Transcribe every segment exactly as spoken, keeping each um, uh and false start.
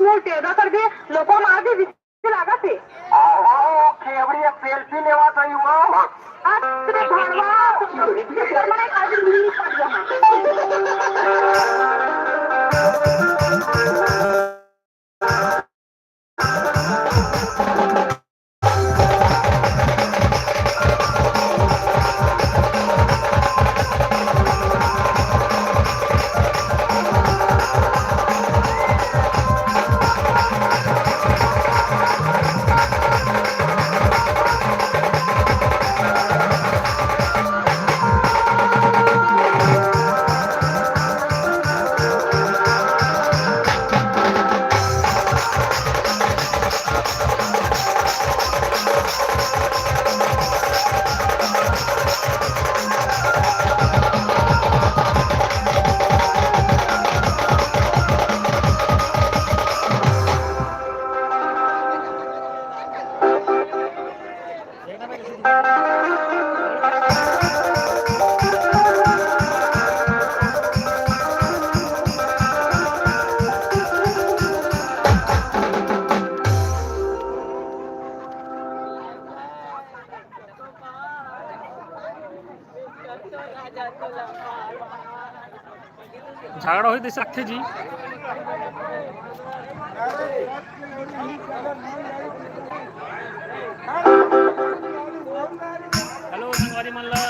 मोर टेढ़ा कर दे, लोपा मार दे, बिजली लागत हे। ओहो, खेबड़ी एक सेल्फी लेवा तो ही वो। अरे भड़वा, शर्मा आज नींद पड़ गया। झगड़ा होई तइसे लगथे जी। हेलो संगवारी मन ला,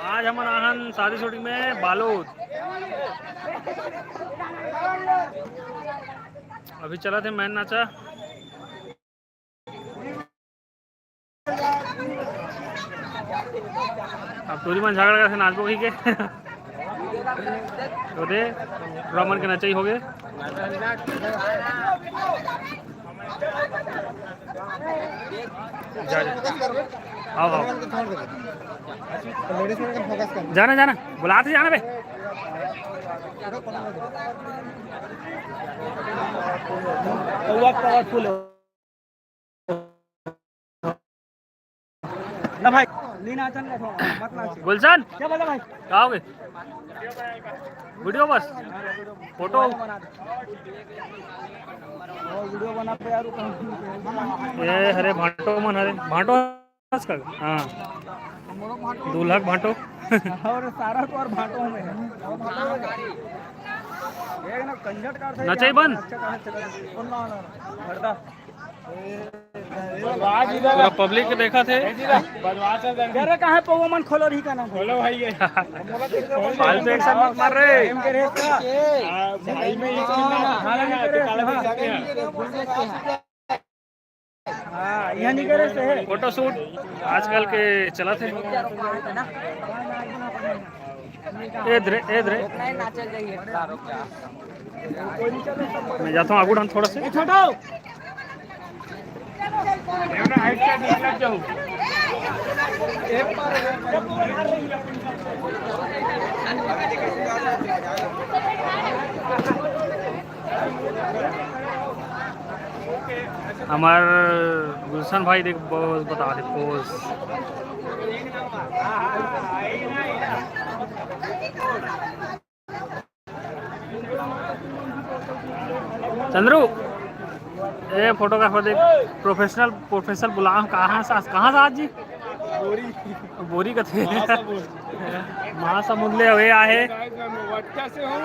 आज हमन आहन शादी shooting में बालोद। अभी चलत हे मैन नाचा। अब टूरी मन झगड़ा करथे नाचबो कहिके। तो दे, टूरा मन के नचई होगे। जा, जा। आओ, आओ। जाना, जाना। बुलाथे जाना बे। ना भाई, लीन आचन का थोड़ा, मत नाच। गुलशन, क्या बोला भाई? का होगे? वीडियो बस, फोटो। और वीडियो बना पे यार, कहाँ? ए हरे भांटो मन हरे, भांटो का? हाँ, दूल्हा के भांटो। और सारा तो और भांटो में है। ये ना कंजट का नचई बन। अच्छा कहाँ चला? पूरा पब्लिक देखत हे। अरे कहाँ पे वो मन खोलो रही का नाम? खोलो भाई ये। फालतू action मत मार रे। भाई में हाँ, यहाँ नहीं करे से। फोटो शूट आजकल के चलत हे। ए धरे, ए धरे। मैं जाता हूँ आगू डान थोड़ा से। हमार गुलशन भाई देख, pose बता दे, pose। चंद्रू, ए फोटोग्राफर देख, professional, professional बुला, कहाँ से, कहाँ से आज जी? बोरी। बोरी कथे। महासमुंद। महासमुंद ले हुए आहे। वट्टा से हूँ।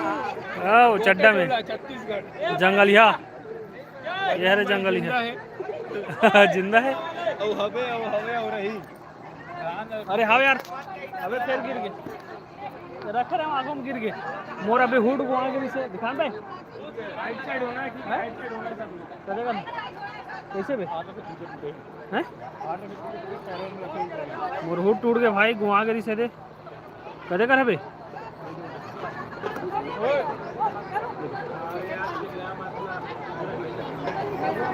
ओ, चड्डा में। छत्तीसगढ़। जंगलिया। ये हरे जंगलिया। जिंदा है। जिंदा है। ओ हवे, ओ हवे, ओ रही। अरे हाँ यार, अबे फेर गिर गे। रख रहे हैं, आगू में गिर गे। मोर अभी हुड को आगे भी से दिखान बे। राइट साइड होना है कि हैं? राइट साइड होना है सब। करेगा ना? कैसे बे? हैं? मोर हुड टूट गे भाई, गुआ गे रिसे दे। कदे कर हबे?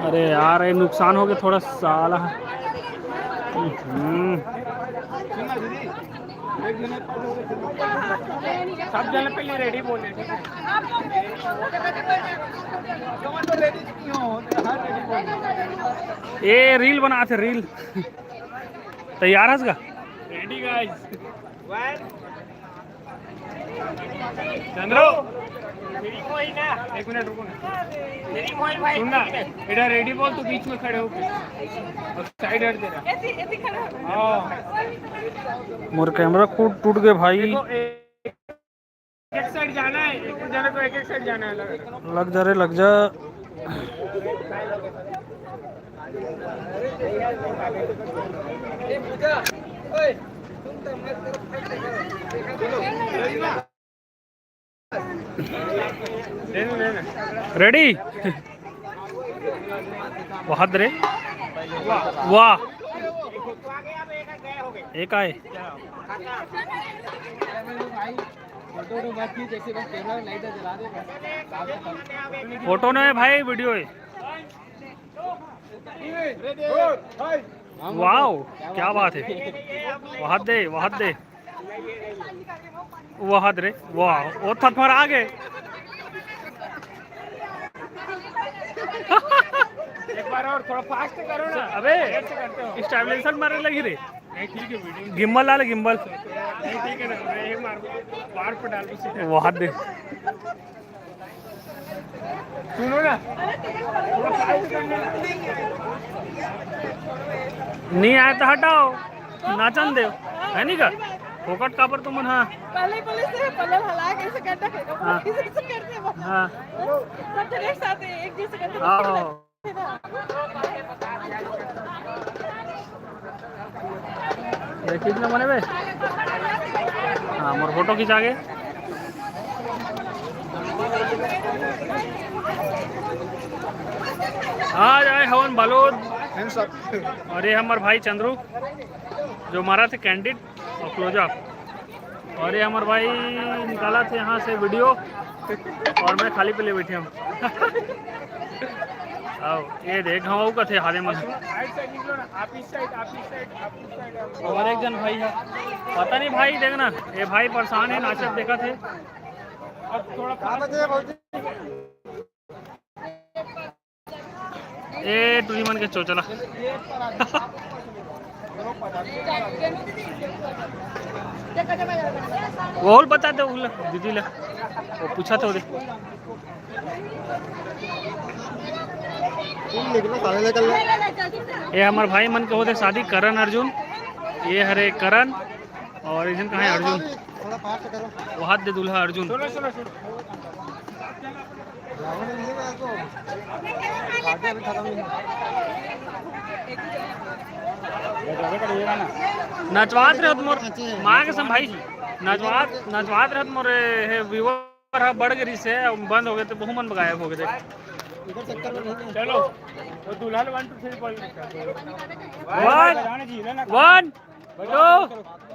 अरे यार, ये नुकसान हो गया थोड़ा साला। हम्म। सब जन पहले रेडी बोले, ठीक है? ये रील बनाथे, रील। तैयार हस का? रेडी गाइस। चंद्रो, एक मिनट रुको ना। सुन ना, बेटा, रेडी बोल, तू बीच में खड़े होके। और साइड हट जरा। हाँ। मोर कैमरा खुद टूट गए भाई। देखो, एक, एक साइड जाना है, एक जना को एक, एक साइड जाना है, अलग। लग जा रे, लग जा। रेडी? वाह रे, वाह। एक आए। फोटो ना है भाई, वीडियो है। वाओ, क्या बात है। वाह दे, वाह दे। वाह रे, वाह, वो थपथपा आगे। एक बार और थोड़ा फास्ट करो ना। अबे, स्टेबलाइजर मारे लगी रे। नहीं, ठीक है, वीडियो। गिम्बल डाल, गिम्बल। नहीं, ठीक है ना, मैं ये मार, बार पर डाल दूँ सीधा। वाह दे। सुनो ना, थोड़ा फास्ट करना। नहीं आए तो हटाओ, नाचन दे, है नहीं का? फोकट काबर तुमन, हाँ। पहले, पहले से पलल हला के ऐसे करता है, हाँ। ऐसे करते हैं। हाँ। सब जने एक साथ, एक जैसे करते हैं। हाँ, हाँ। ये खींच लो मने बे। हाँ, मोर फोटो खिंचा के। आज आए हवन बालोद। Hands up। और ये हमर भाई चंद्रू, जो मारा थे कैंडिड और क्लोजअप। और ये हमर भाई निकाला थे यहाँ से वीडियो और मैं खाली पीले बैठे हूँ। आओ, ये देख, हम का थे हारे मन। साइड साइड निकलो ना, आप इस साइड, आप इस साइड, आप इस साइड। और एक जन भाई है, पता नहीं भाई, देखना, ये भाई परेशान है, नाचत देखा थे। अब थोड़ा पास। ए, टूरी मन के चोचला। वो होल बता दे, उल, दीदी ले। वो पूछा तो दे। तुम निकलो, साले निकल ले। ये हमर भाई मन के होते शादी, करण अर्जुन। ये हरे करण और एक जन कहाँ है अर्जुन? थोड़ा पास से करो। वो हाथ दे दूल्हा अर्जुन। सुनो, सुनो, सुनो। नचवात रहत मोर माँ कसम भाई, नचवात, नचवात रहत मोर, हे व्यूअर ह बढ़ गे रिहिस हे, बंद हो गे त बहु मन गायब हो गे। चलो, वो दुल्हन वन टू थ्री पर। वन, वन, टू,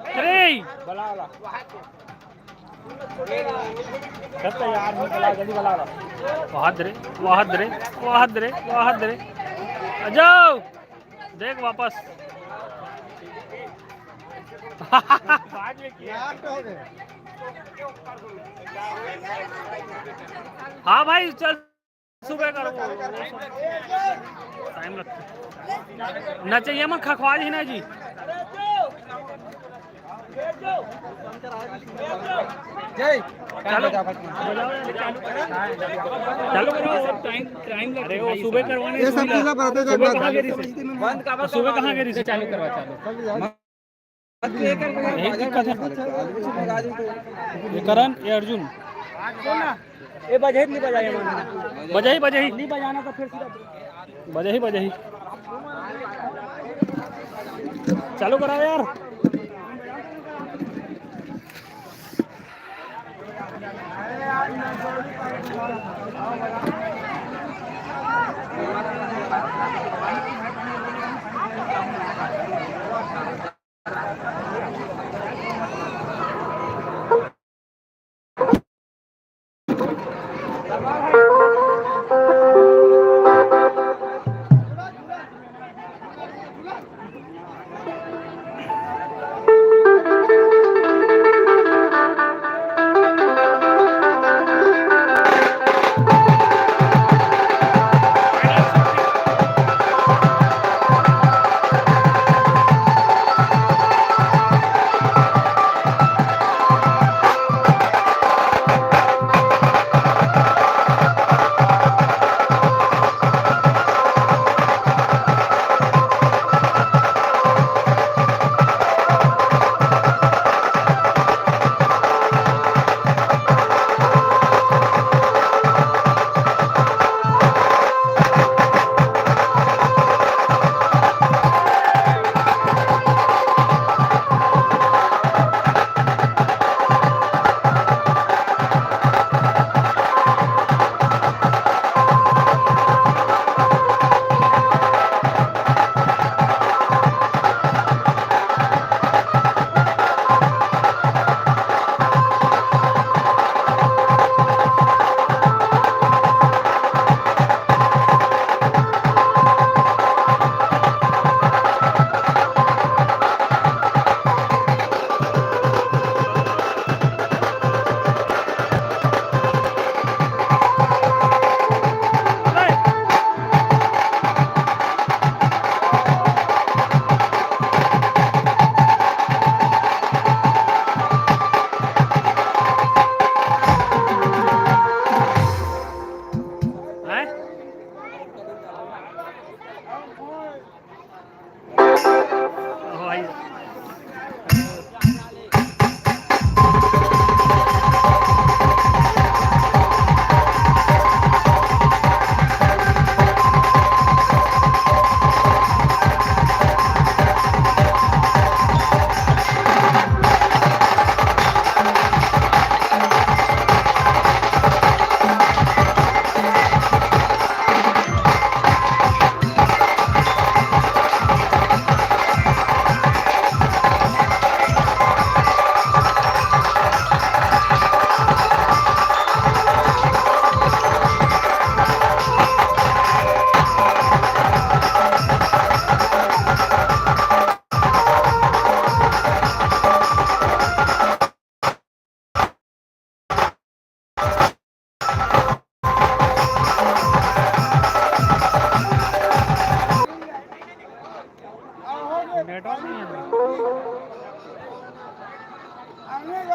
थ्री। बला, बला। यार, बला, जल्दी बला, बला। वाह रे, वाह रे, वाह रे, वाह रे। आ जाओ। देख वापस। यार, तो हो गए। हाँ भाई, चल। सुबह करो, टाइम लगता है। नचैया मन खखवा जी ना जी। जय। चालू, चालू करो, टाइम, टाइम लगता है। अरे, वो सुबह करवाने, ये सब सुबह। चीजें बताते जाओ, सुबह कहाँ गई थी? सुबह कहाँ गई थी? चालू करवा, चालू। यही दिक्कत है। ये करण, ये अर्जुन। ये बजही नहीं बजाए मन। बजही, बजही। नहीं बजाना तो फिर सीधा। बजही, बजही। चालू करा यार।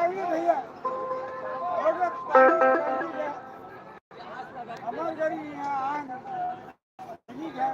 भैया, order पार्टी, पार्टी का। हमारे घर यहाँ आन, ठीक है।